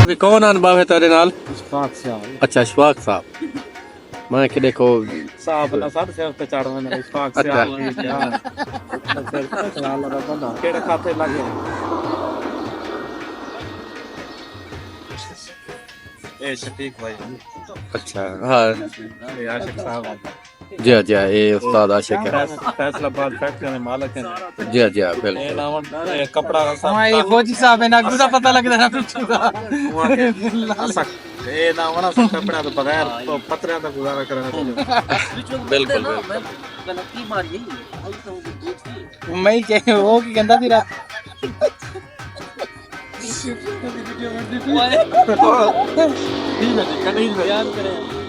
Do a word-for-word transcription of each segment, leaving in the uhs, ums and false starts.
بھی کون آن باوے تیرے نال؟ اشفاق سیال۔ اچھا، اشفاق صاحب۔ میں کہ ݙیکھو۔ صاحب نہ ساݙے سر تے چڑھ ویندے، اشفاق اچھا۔ سیال۔ کیڑے کھاتے لڳے؟ اے شفیق بھائی۔ اچھا، ہاں۔ اے عاشق صاحب۔ جی، جی، اے استاد عاشق ہے۔ فیصل آباد فیکٹری دے مالک ہیں۔ جی، جی، بالکل۔ اے ناون، اے کپڑا سب ہاں، اے فوجی صاحب ہیں، نہ گزا پتہ لڳدا نہ پچھو دا۔ اے ناون سب کپڑا تو بغیر پتریاں دا گزارا کرنا۔ بالکل، بالکل۔ میں کہ وہ کی کہندا سی رات۔ ٹھیک ہے جی، کٹی جی۔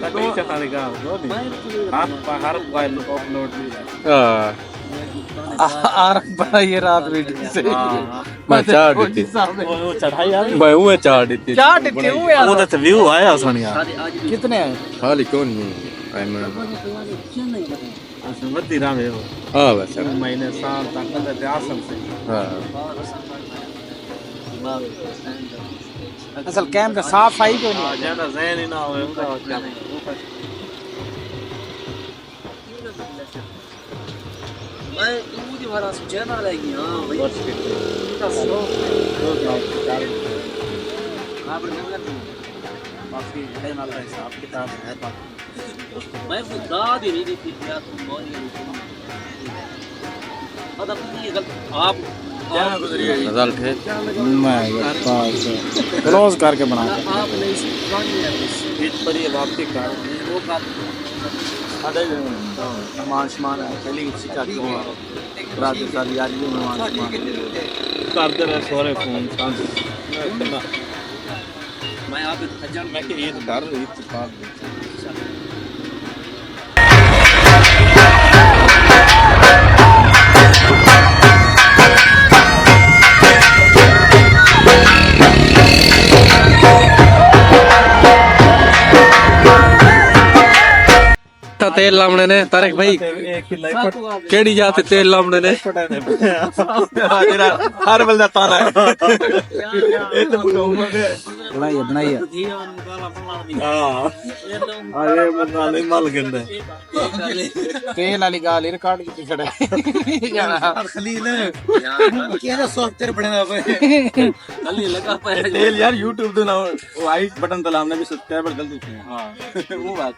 کٹی چکا دی گال، وہ نہیں۔ ہر، ہر فائل اپلوڈ نہیں ہے۔ ہاں۔ آ، آ، بڑا یہ رات ویڈیو سے۔ ہاں۔ میں چاڑ ݙتی۔ صاحب نے۔ وہ، وہ چڑھائی آ گئی۔ میں اوہ چاڑ ݙتی۔ چاڑ ݙتی، اوہ یار۔ وہ تو ویو آیا سنیا۔ کتنے آئے؟ خالی کون نہیں آئے میں۔ اچھا، ودی رہے ہو۔ ہاں، بس۔ تین مہینے، سال تک تے آسن سے۔ ہاں۔ اصل کیمرہ صاف آئی کوئی نہیں۔ ہاں، زیادہ ذہن ہی نہ ہوئے، اوندا کیا نہیں۔ میں تو دی بارا سوچے نہ لے گیا، ہاں بھائی۔ بس ٹھیک ہے۔ باقی نال حساب کتاب ہے، باقی میں کوئی داد ہی نہیں دیتی، یار، تم بہت ہی پتہ نہیں ہے، آپ، آپ رزلٹ ہے۔ میں پاس کلوز کر کے بنا۔ آپ نہیں سی، پرانی ہے بس۔ ایک بڑی واپسی کر۔ وہ بات ساڈے مہمان شمان ہے، پہلی اچھی چاچی ہوا۔ برادر ساری یاری میں مہمان شمان۔ کر دے رہے سورے فون، سانجھ۔ میں آپ اجن میں کہ عید کر، عید سے بعد۔ تیل لاونے نے، طارق بھائی، کیڑی جا تے تیل لاونے نے؟ ہر بندہ تارا ہے۔ بنائی ہے، بنائی ہے۔ ہاں۔ ارے بندہ نہیں مل گندا۔ تیل والی گال ریکارڈ کیتی کھڑے۔ یار خلیل، کیڑا سافٹ ویئر بݨیندا پئے؟ خلیل لڳا پئے۔ تیل یار یوٹیوب تے نہ، او آئی بٹن تے لاونے بھی سبسکرائبر جلدی تھے۔ ہاں۔ وہ بات۔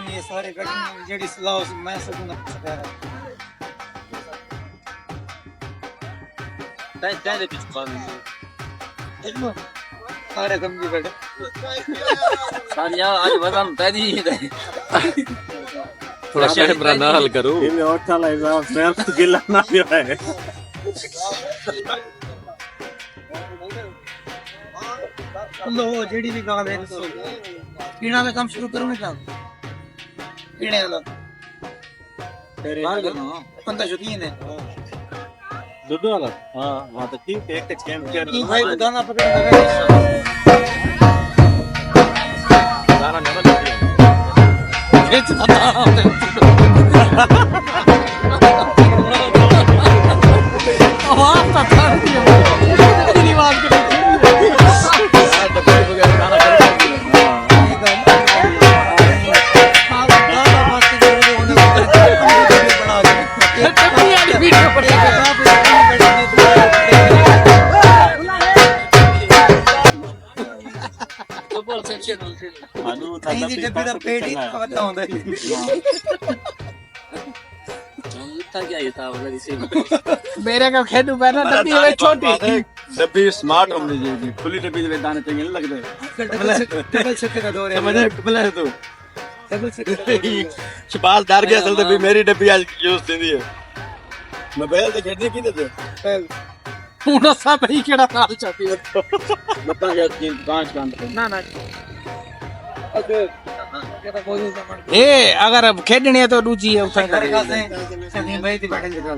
یہ سارے کٹھے جڑی صلاح اس میں سکون سکارا۔ تیں، تیں دے پچھے پاویں۔ سارے سمجھی بیٹھے۔ سارے یار، اڄ وزن تیری ہی ہے۔ تھوڑا کیمرہ نال کرو۔ یہ اوٹھا لا حساب صرف گلا نہ ہوئے۔ لو، جیڑھی بھی ڳالھ ہے، ݙسو۔ پیݨ والا کم شروع کروں نا کیا؟ پیݨ والا۔ تیرے باہر کرنا، بندہ شوقین ہے۔ دودھ والا؟ ہاں، ہاں، تو ٹھیک ہے، ایک چین کر۔ بھائی، دانا پکڑ لگا۔ دانا نہ لگا۔ وچ دانا۔ آواز تاں کھڑی ہے۔ تیری آواز کتنی کھڑی ہے۔ میرے کو کھیڈو پہنا ڈبی ہوئے چھوٹی۔ ڈبی سمارٹ ہوندی جی، جی۔ کھلی ڈبی دے وچ دانے چنگے نہیں لگدے۔ ڈبل سکے، ڈبل سکے دا دور ہے۔ سمجھے؟ ڈبل ہے تو۔ ڈبل سکے۔ شباز ڈر گیا اصل تے بھی میری ڈبی اڄ یوز تھیندی ہے۔ موبائل تے کھیڈدے کیندے تے؟ ہݨ اساں بھئی کیڑھا نال چاتی۔ لتاں یا تین پانچ کم۔ نہ، نہ۔ اے اگر کھیڈݨی ہے تو ݙوجھی ہے، اتھاں کر۔ سنگی بھائی دی بیٹھے جگہ۔